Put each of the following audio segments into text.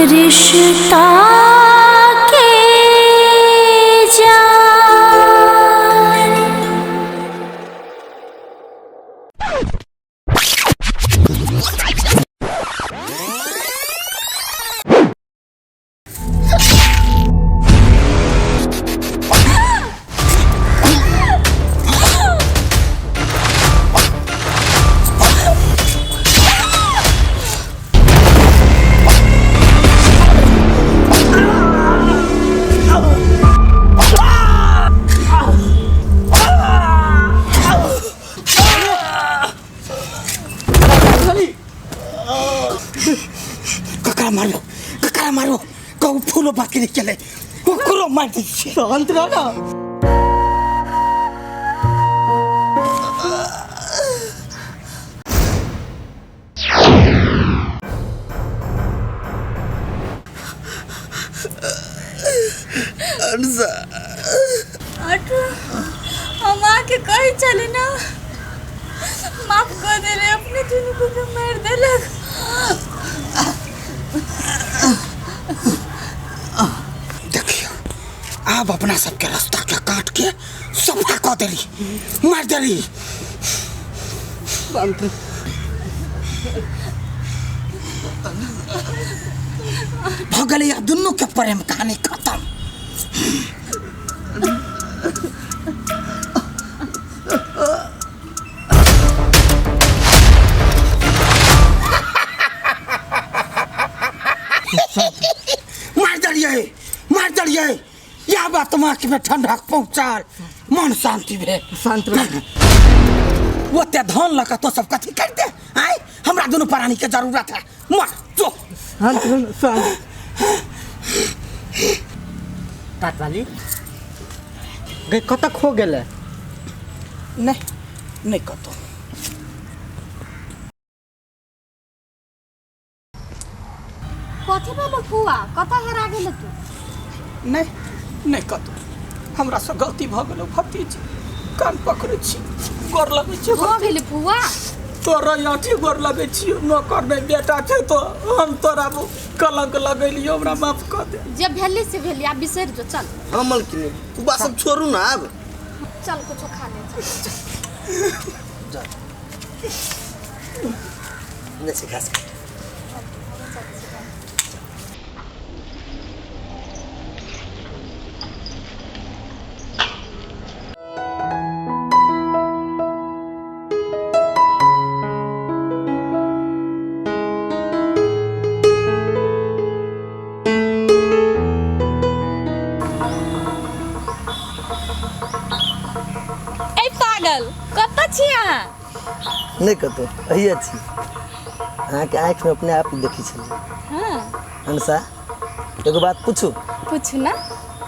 रिश्ता के जान। ककरा मारबो, ककरा मारबो? कहू, फूलो बाकी नहीं चले, ककरो मार दै छियै। शांत रह ना। अटू, हम आके कही चली ना, माफ कर देले अपने दुनू को के मार देलक। देखियो, आब अपना सबके रास्ता के काट के सफा कऽ देली, मार देली। शांत रह। भऽ गेलै आब दुनू के प्रेम कहानी खत्म। मार देलियै, मार देलियै। या बात आँखिमे ठंडक पहुँचाल, मन शांति भेल। शांत रह। ओते धन लऽ कऽ तो सब कथी करते आय? हमरा दुनू प्राणी के जरूरत है। मर जो। शांत रह, शांत। टाटवाली गई, कतऽ खो गेलै? नहीं नहीं, कतौ। कथी भेलो फुआ? कतऽ हेरा गेल तू? नहीं नहीं, कतौ। हमरा से गलती भऽ गेलो भतीजी, कान पकड़ै छी, गोर लगै छी। भऽ गेलै फुआ। तोरा अथी गोर लगै छी। नौकर नहि बेटा छै तो हम तोरा कलंक लगेलियो, हमरा माफ कऽ दे। जे भेली से भेली, आब बिसरि जो, चल। हाँ मलकिनी, उ बात सब छोड़ू ना आब। चल, कुछो खा ले, चल। नहि छै घास। ए पागल, कतऽ छी अहाँ? नहि कतौ, अहिए छी। अहाँके आँखिमे अपने आप देखै छलियै। हाँ। अनुषा, एगो बात पूछू? पूछू ना।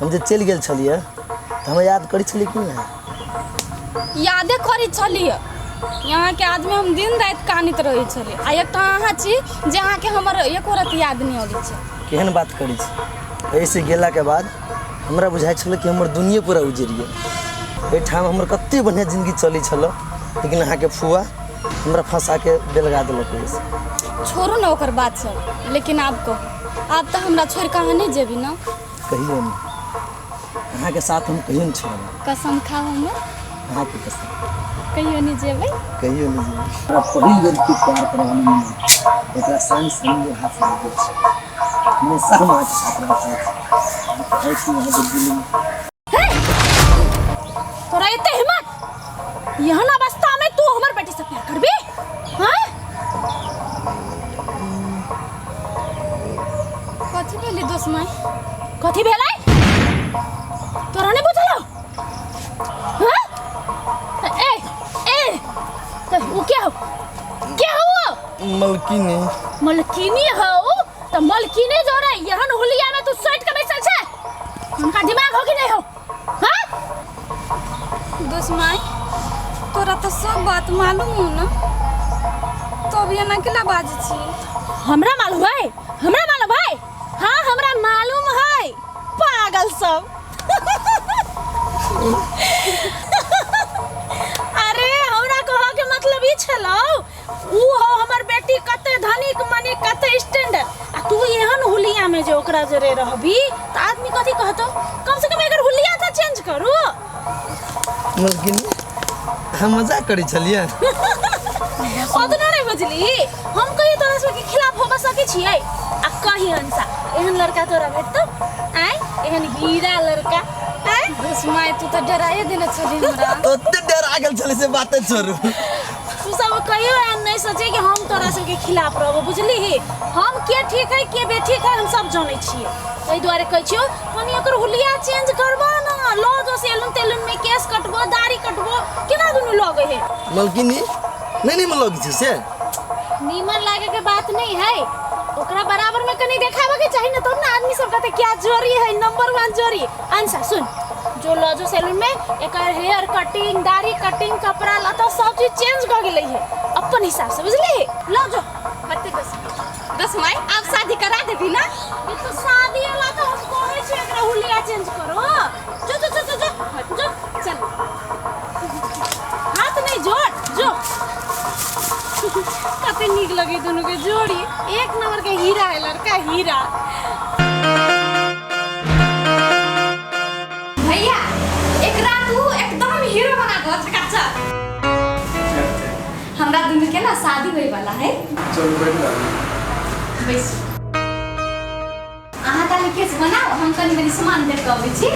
हम जे चलि गेल छलियै तऽ हमरा याद करै छलियै कि नहि? यादे करै छलियै। यहाँके आदमी हम दिन राति कानैत रहै छलियै, आ एकटा अहाँ छी जे अहाँके हमर एको रत्ती याद नहि अबै छै। केहन बात करै छी? एहिसँ गेलाके बाद हमरा बुझाइ छलै कि हमर दुनिये पूरा उजड़ि गेल। एहिठाम हमर कते बढ़िआँ जिन्दगी चलै छलै, लेकिन अहाँके फुआ हमरा फँसाके बेलगा देलक ओहिसँ। छोड़ू ने ओकर बात सब, लेकिन आब कहू, आब तऽ हमरा छोड़ि कऽ अहाँ नहि जेबी ने? कहियो नहि, अहाँके साथ हम कहियो नहि छोड़ब। कसम खाउ हमर। अहाँके कसम। कहियो नहि जेबै? कहियो नहि जेबै। हमरा पहिल बेर के प्यार करऽ वाली मिलल, एकरा संग संग हाथ लागि गेल छै। हमेशा हम अहाँके साथ रहऽ चाहै छी। अहाँके आँखिमे, अहाँके दिलमे। तोरा एते हिम्मत, एहन अवस्था में तू हमर बेटी से प्यार करबी? हाँ, कथी भेलै दोस्त माई? कथी भेलै तोरा नहीं बुझलो? हाँ, ए ए, तो वो क्या हो, क्या हो वो? मलकिनी। मलकिनी हो तो मलकिनी जो रे एहन हुलिया में तू सट के बैसल छै, उनका दिमाग हो कि नहीं हो? हाँ दोस्त माई, तोरा तो सब बात मालूम हो ना, तो अभी एना केला बाजै छी? हमरा मालूम है, हमरा मालूम है। हाँ, हमरा मालूम है। पागल सब। अरे हमरा कह के मतलब ई छलो, ऊ हो हमर बेटी कते धनिक मनी, कते स्टैंडर्ड, आ तू एहन हुलिया में जे ओकरा जरे रहबी त आदमी कथी कहतो? कम से कम एकर हुलिया त चेंज करू। मलकिनी, हम मजाक करै छलियै। ओतना नहीं बुझली, हम कहियो तोरा सबके खिलाफ होबा सकै छियै? आ कही हंसा, एहन लड़का तोरा भेटतौ? आय एहन हीरा लड़का? आय माय, तू तऽ डराए देने छली हमरा। ओते डरा गेल छलै से बाते छोड़ू। तू सब कहियो एहन नहीं सोचे कि हम तोरा सबके खिलाफ रहबो, बुझली? हम के ठीक है के बेठीक है हम सब जानै छियै। एहि दुआरे कहै छियौ, कनि ओकर हुलिया चेंज करबो न, लऽ जो सैलून तेलून में, केस कटबो, दाढ़ी कटबो, केना दुनू लगै है। मलकिनी, नहीं नहीं लगै छै से। नीमन लागे के बात नहीं है, ओकरा बराबर में कनी देखावे के चाही ना, तब ना आदमी सब कहते क्या जोड़ी है, नंबर 1 जोड़ी। अंशा सुन, जो लजो सैलून में एकर हेयर कटिंग, दाढ़ी कटिंग, कपड़ा लता सब चीज चेंज क गेलै है अपन हिसाब से, बुझली? लजो कते बस बस माय, आप शादी करा देबी ना? ये तो शादी वाला तो हम कहै छी एकरा हुलिया चेंज करो। जो जो जो जो जो चल, हाथ नहीं जोड़ जो। कते नीक लगे दोनों के जोड़ी, एक नंबर के हीरा है लड़का, हीरा। भैया एकरा तू एकदम हीरो बना दो चकाचक। हमरा दुनू के ना शादी होए वाला है। चल बैठ जा। बैस। अहाँ ताले केस बनाओ, हम कनी मनी सामान देख के अबै छी।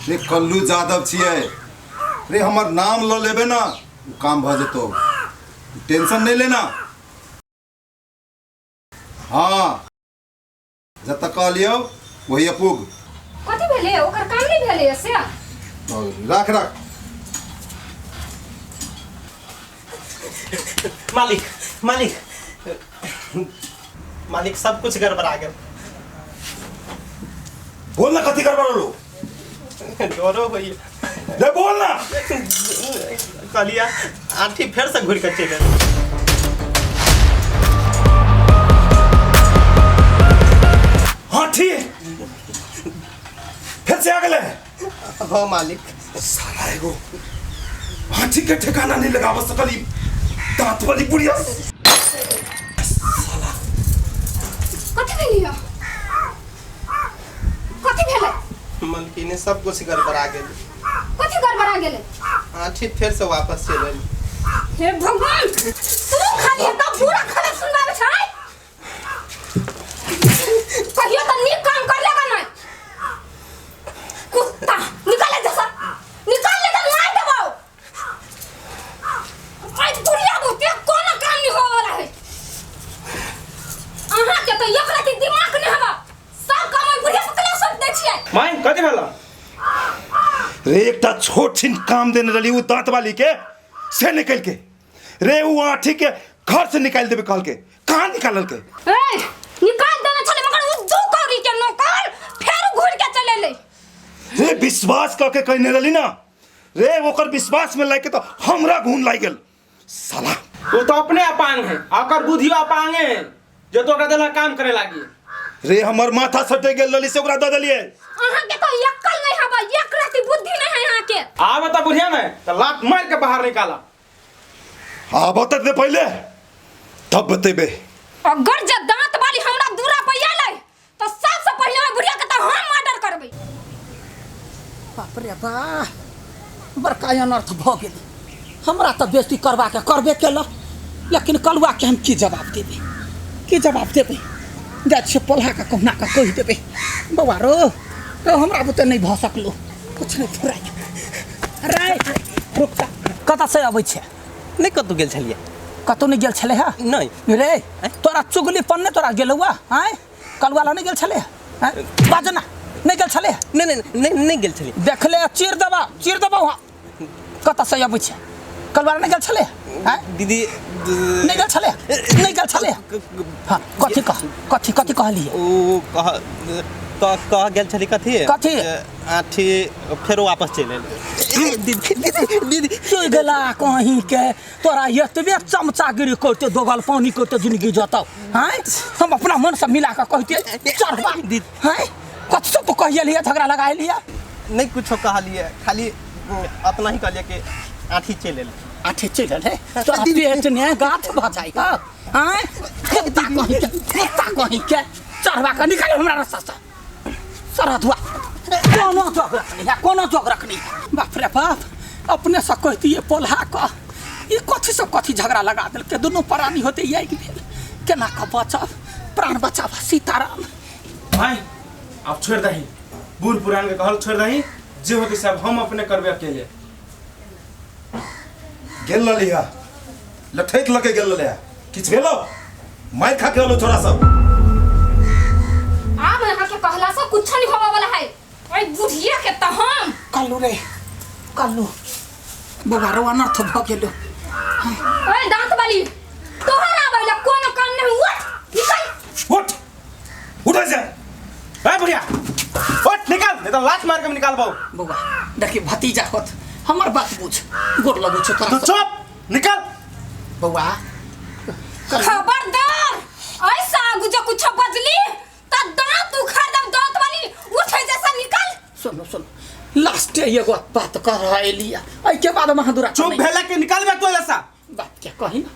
रे कल्लू जादव छियै रे, हमर नाम ल लेबे ना काम भ जेतो, टेंशन नहीं लेना। हाँ जतऽ कहलियौ वही पुग। कथी भेलै? ओकर काम नहीं भेलै से? राख राख। मालिक मालिक मालिक, सब कुछ गड़बड़ा गेल। बोल ना कथी गड़बड़लो? डरो होइए। रे बोल ना। कहलिया आंटी फेर से घुरि के चलि गेल। हाँ ठीक, फिर से आ गेलै। हाँ मालिक। साला एगो आंटी के ठिकाना नहीं लगाव सकली दांत वाली बुढ़िया। साला कथी भेलियो? कथी भेलै? मलकिनी सब कुछ गड़बड़ा गेल। कथी गड़बड़ा गेलै? आंटी फेर से वापस चलि गेल। हे भगवान, तू खाली एतऽ पूरा खबर सुनाबै छै? कहियो तऽ नीक काम कर लेगा नहीं। कुत्ता निकाले जैसा निकाल ले तऽ मार देबौ। आई बुढ़िया बुते कोनो काम नहीं होवे वाला है। अहाँ के तऽ एक रति दिमाग नहीं हवा, सब काम ओइ बुढ़िया पकड़ा सब दै छियै। माय कथी भेल? रे एकटा छोट छिन काम देने रही उ दांत वाली के, से निकल के रे उ आठी के घर से निकाल देबे कहल के, कहाँ निकालल के? ए निकाल देने छलै मगर उ दू कौड़ी के नौकर फेर घुर के चले ले। रे विश्वास कह के कहने रही ना रे, ओकर विश्वास में लाके तो हमरा घून लाग गेल साला। वो तो अपने अपांग है, ओकर बुद्धियो अपांग है जो तो ओकरा देला काम करे लागी। रे हमर माथा सटे गेल रही से ओकरा दऽ देलियै। अहाँ के तो अक्कल नहीं हवा, एक रति बुद्धि नहीं है अहाँ के। आब त बुढ़िया में त लात मार के बाहर निकाला। आब त दे पहिले तब बतेबे। अगर जे दांत वाली हमरा दूरा पे आलै तो सबसे पहिले ओइ बुढ़िया के त हम मर्डर करबै। बाप रे बा, बड़का अनर्थ भ गेल। हमरा तऽ बेइज्जती करबाके करबे केलक, लेकिन कलुआ के हम की जवाब देबै, की जवाब देबै? जाइ छियै पोल्हा के कहुना के कहि देबै, बौआ रो रो हमरा बुते नहीं भऽ सकलो, कुछ नहीं फुराइ। अरे रुक जा, कतऽ से अबै छै? नहि कतहु गेल छलियै। कतहु नहि गेल छलै हँ? नहि। रे तोरा चुगली पन नहि तोरा गेलौ आँय? कलुआ लग नहि गेल छलै? आँय बाज ना, नहि गेल छलै? नहि नहि नहि नहि गेल छलियै। देखले चीर देबा, चीर देबा। वहाँ कतऽसँ अबै छै? कलुआ लग नहि गेल छलै? आँय दीदी नहि गेल छलै? नहि गेल छलै? हाँ कथी कह, कथी कथी कहलियै? ओ कह कह कह गेल छली कथी? कथी? आठी फेरो वापस चलि एलै। दीदी दीदी दीदी चलि गेला कहीं के तोरा एतबे चमचागिरी करते दोगल पानी करते जिंदगी जतौ। आँय हम अपना मन से मिला कऽ कहते चढ़बा। आँय कथी सब तू कहिए लिया, झगड़ा लगा लिया? नहि कुछो कहलियै, खाली अपना ही कहलियै कि आठी चलि एलै। आठी चलि एलै? तोरा पेट ने गाछ भऽ जाइ हौ। आँय कुत्ता कहीं के, कुत्ता कहीं के चढ़बा कऽ निकाल हमरा रास्ता से। सरधुआ कोनो जोग रखनी है, कोनो जोग रखनी है। बाप रे बाप, अपने से कहतियै पोल्हा कऽ ई कथी सब कथी झगड़ा लगा देलकै। दुनू प्राणी होते यही भेल, केना कऽ बचब, प्राण बचाब सीताराम। भाई अब छोड़ दही, बूढ़ पुरान के कहल छोड़ दही, जे होते सब हम अपने करबे अकेले। गेल रहली हा लठैत लके गेल रहले हा, किछु भेलो? मारि खा के एलो छोरा सब। आब यहाँ के कहला से कुछ नहीं होवे वाला है। ओए बुढ़िया के त हम कल्लू रे कल्लू बौआ रो अनर्थ भ गेलो। ओए दांत वाली तोहर आबै ला कोनो काम नहीं। उठ निकल, उठ उठ से। ए बुढ़िया उठ निकल, नहीं तो लात मार के निकालबो। बौआ देखी भतीजा होत, हमर बात बुझ, गोर लगै छौ तोरा। तू चुप निकल। बौआ खबरदार ऐसा आगू जो कुछ बजली त दांत उखाड़ दम। दांत वाली उठ जैसा निकल। सुनो सुनो लास्ट एगो बात कह रहा एलिया, एहि के बाद महादुरा चुप भेला के निकलबे तू ऐसा बात के कही ना,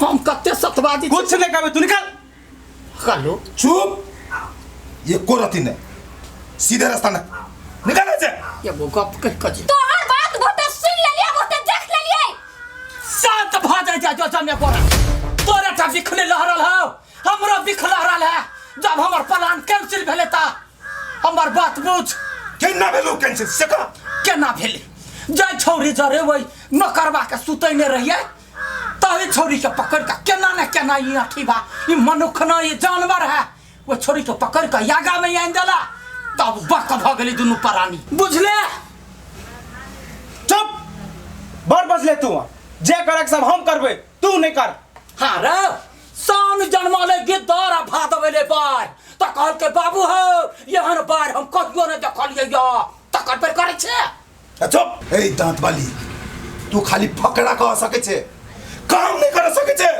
हम कते सतवादी कुछ नहीं कहबे, तू निकल। कल्लू चुप, एको रति नहीं, सीधे रास्ता ना निकल से। एगो गप कह कह जे तोहर बात बहुते सुन लेलिए, बहुते देख लेलिए। शांत भ जाय जा जो जमे कोरा तोरे टा बिखले लहरल हौ, हमरो बिख लहरल है। जब हमर प्लान कैंसिल भेले ता हमर बात बुझ। केना भेलो कैंसिल से कह? केना भेले? जाय छौरी जरे वही नौकरबा के सुतैने रहिए तही छौरी के पकड़ के केना ने केना ई अथी बा, ई मनुख न ई जानवर है, वो छौरी के पकड़ के यागा में आनि देला, तब बक भ गेली दुनू प्राणी। बुझले? चुप बड़ बजले तू, जे करे सब हम करबे, तू नहीं कर। हाँ रे सान जन्मले गिद्दर आ भादवेले बाढ़ त कहलकै बाबू हो एहन बाढ़ हम कहियो नहि देखलियै या, तकर पर करै छै। चुप ए दांत वाली, तू खाली फकड़ा कह सकै छे, काम नहीं कर सकै छे।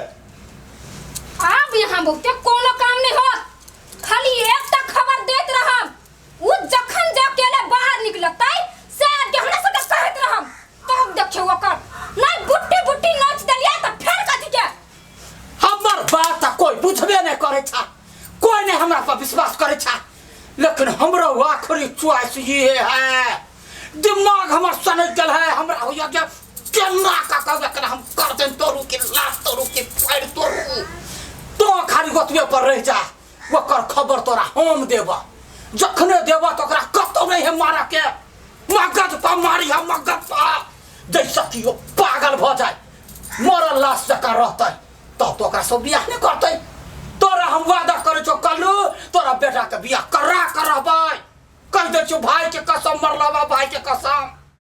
आब यहाँ बहुते कोनो काम नहीं होत, खाली एकटा खबर देत रहब, उ जखन जे अकेले बाहर निकलतै से आब के हमरा सबके कहैत रहब, तब देखियौ ओकर नहीं बुट्टी बुट्टी नोच देलियै त फेर कथी के। हमर बात त कोई बुझबे नहीं करै छा, कोई नहीं हमरा पर विश्वास करै छा, लेकिन हमरो आखिरी चॉइस ये है। दिमाग हमर सनक गेल है, हमरा होइया जे केना का कहबै एकरा हम गर्दन तोड़ू कि लात तोड़ू कि पैर तोड़ू। तो खाली गोतबे पर रह जा, ओकर खबर तोरा हम देबह, जखने देबह तो ओकरा कतौ नहीं है मारऽ के, मगज पर मारी हम मगज पर, जैसे कि ओ पागल भ जाए, मरल लाश जकाँ रहतै, तब तो ओकरा सब बियाह नहीं करतै। तोरा हम वादा करै छौ कल्लू, तोरा बेटा के बियाह करा के रहबै, कहि दै छौ भाई के कसम, मरलबा भाई के कसम।